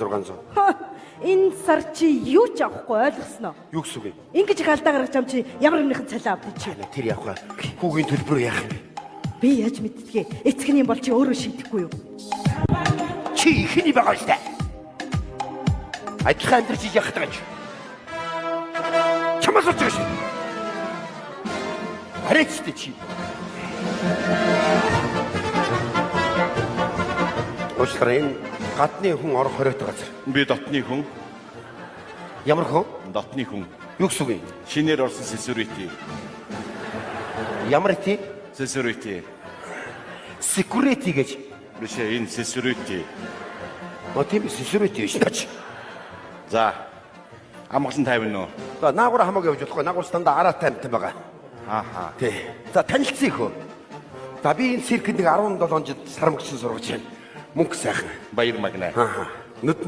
600. Энэ сар чи юу ч авахгүй, ойлгосноо? Юу гэсэн үг юм? Ингэж их алдаа гаргаж ам чи ямар нэгэн цалин авдаг чи? Тэр явах хүүгийн төлбөр яах юм бэ? Би яаж мэдтгий? Эцэгний юм бол чи өөрөө шийдэхгүй юу? Чи ихний байгаа шүү дээ. Адилхан амьдрч яах гэдэг юм чи. Чамаас болж байгаа шүү. Хараач чи. Уучлаарай, энэ гадны хүн орох хориотой газар. Би дотны хүн. Ямар хүн? Дотны хүн. Юу гэсэн үг юм? Шинээр орсон security. Ямар тий? Security. Security гэж. Биш ээ, энэ security. О, тийм, security биш наач. За. Амгалан тайван уу? За, наагур хамаагүй явж болохгүй. Наагур дандаа араатай амтан байгаа. Ааха. Тий. За, танилцъя хөө. За, би энэ циркэнд нэг 17 жил сармагчин сургаж байна. Мөнгө сайхан. Баяр магнаа. Аа. Нүд